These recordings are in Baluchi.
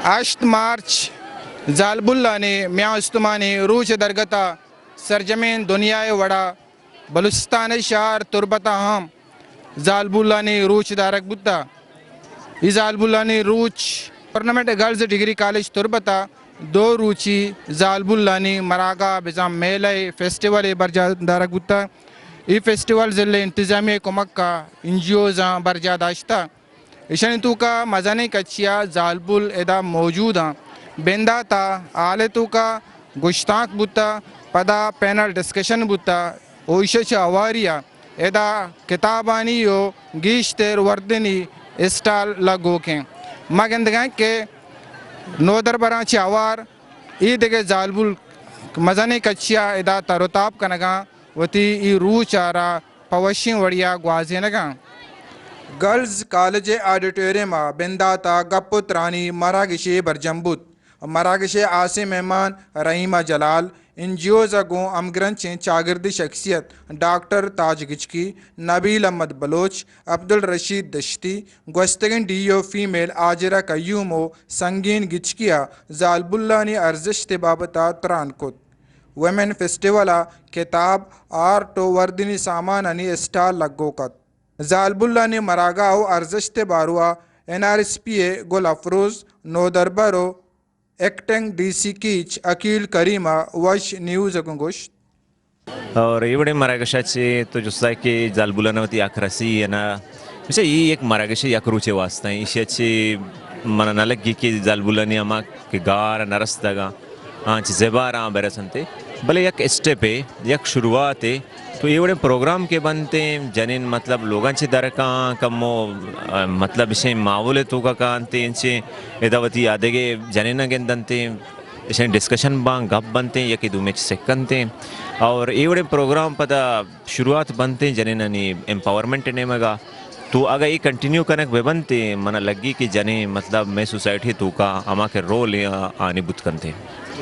ہشت مارچ زالبولانی میان استمانی روچ درگت ءَ سرجمیں دنیا ءِ وڑا بلوچستان ءِ شہر تربت ءَ ہم زالبولانی روچ دارگ بوتگ۔ اے زالبولانی روچ ٹورنامنٹ گرلز ڈگری کالج تربت ءَ دو روچی زالبولانی مراگاہ بزاں میلہ ءِ فیسٹیول ءِ برجاہ دارگ بوتگ۔ اے فیسٹیول ضلع انتظامیہ ءِ کمک ءَ این جی اوزاں برجاہ داشتگ۔ ایشانی توکا مزنیں کچیا زالبول ادا موجود آں۔ بندات ءَ ہال ءِ توکا گشتانک بوتا، پدا پینل ڈسکشن بوتا و ایشی چہ ہواری ءَ ادا کتابانی و گیشتر وردنی اسٹال لگوکیں۔ ما گندگاں کہ نودربراں چہ ہوار اے دگہ زالبول مزنیں کچیا ادا تر و تاب کنگاں، وتی اے روچ ءَ را پہ وشیں وڑیا گوازینگاں۔ گرلز کالج ءِ آڈیٹوریم ءَ بندات ءَ گپ و ترانی مراگشے برجم بوت۔ مراگش ءِ ہاسیں مہمان رحیمہ جلال، این جی اوز ءَ گوں ہمگرنچیں چاگردی شخصیت ڈاکٹر تاج گچکی، نبیل احمد بلوچ، عبدالرشید دشتی، گوستگیں ڈی او فیمیل ہاجرہ قیوم و سنگین گچکی ءَ زالبولانی ارزشت ءِ بابت ءَ تران کت۔ ویمن فیسٹیول ءَ کتاب، آرٹ و وردنی سامانانی اسٹال لگوک ات۔ زالبولانی مراگاہ و ارزشت ءِ باروا این آر ایس پی ءِ گل افروز، نودربر و acting D C Kech Aqeel Karim ءَ وش نیوز ءَ گوں گوشت۔ اور اے وڑیں مراگش ءَ چہ تو جستا کہ زالبولان ءَ وتی حق رسی یا نہ، اچھا، اے یک مراگش ءِ یک روچے واسطہ ایں، ایشی ءَ چہ من ءَ نہ لگی کہ زالبولانی ہما کہ گار ءَ نہ رستگ آں، آں چہ زبار آں برسنتے، بلے یک اسٹیپے، یک شروعاتے۔ تو اے وڑیں پروگرام کہ بنتیں، جنین مطلب لوگاں چہ درکاں کمو، آ، مطلب اشیں ماحول ءِ توکا کانتیں، انچیں ادا وتی آدگہ جنیناں گندنتیں، اشیں ڈسکشن باں، گپ بنتیں، یکے دومی چہ سکنتیں۔ اور اے وڑیں پروگرام پدا شروعات بنتیں جنینانی امپاورمنٹ ءِ نیمگا۔ تو اگہ اے کنٹینیو کنگ بہ بنتیں، من ءَ لگی کہ جنین مطلب مئے سوسائٹی ءِ توکا ہما کہ رول آنی بوت کنتیں۔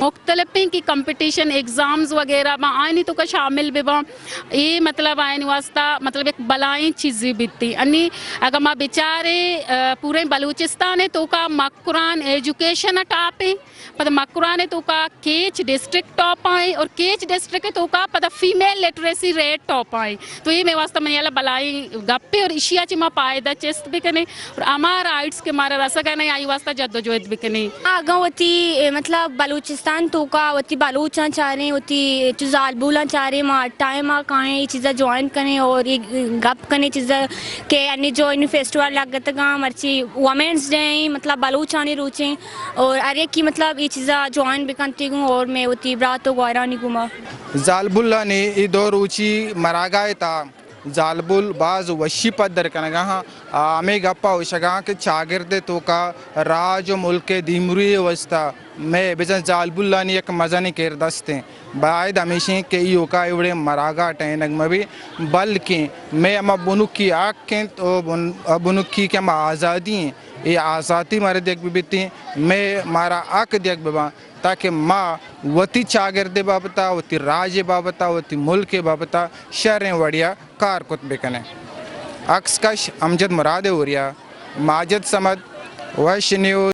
مختلفیں کہ کمپٹیشن، ایگزامز وغیرہ باں، آیانی توکا شامل بہ باں۔ اے مطلب آیانی واسطہ مطلب یک بلائیں چیزے بیتی۔ انی اگہ ما بچاریں، آ، پوریں بلوچستان ءِ توکا مکران ایجوکیشن ءِ ٹاپ ایں، پدا مکران ءِ توکا کیچ ڈسٹرکٹ ٹاپ آئیں اور کیچ ڈسٹرکٹ ءِ توکا پدا فیمیل لٹریسی ریٹ ٹاپ آئیں۔ تو اے مئے واسطہ منی ہیالا بلائیں گپے اور اشیا چہ ما پائدہ چست بکنیں۔ اور ہما رائٹس کہ مارا رسگ ءَ نہ ایں، آئی واسطہ جدوجہد بکنیں۔ اگاں وتی، اے، مطلب بلوچستان توکا وتی بلوچاں چاریں، وتی چو زالبولاں چاریں، ما ٹائم ءَ کائیں، اے چیزا جوائن کنیں اور اے گپ کنیں چیزا کہ انی جو انی فیسٹیول لگتگاں، مرچی وومنز ڈے ایں، مطلب بلوچانی روچیں اور ہر یکی مطلب اے چیزا جوائن بکنتی گوں اور مئے وتی برات و گوارانی گوما۔ زالبولانی اے دو روچی مراگاہ ءِ تہا زالبول باز وشی پدر کنگا ہاں۔ آ ہمے گپا گوشگا ہاں کہ چاگرد ءِ توکا راج و ملک ءِ دیمروئی ءِ واسطہ مئے بزاں زالبولانی یک مزنیں کردست ایں۔ باید ہمیش ایں کہ ایوکا اے وڑیں مراگاہ ٹہینگ مہ بی، بلکیں مئے ہما بنکی حق انت و بن-، بنکی کہ ہما آزادی ایں، اے آزادی مارا دیگ بہ بیتیں، مئے مارا حق دیگ بہ باں۔ تاکہ ما وتی چاگرد ءِ بابت ءَ، وتی راج ءِ بابت ءَ، وتی ملک ءِ بابت ءَ شریں وڑے ءَ کار کت بہ کنیں۔ عکس کش امجد مراد ءِ ہوریا، ماجد صمد، وش نیوز۔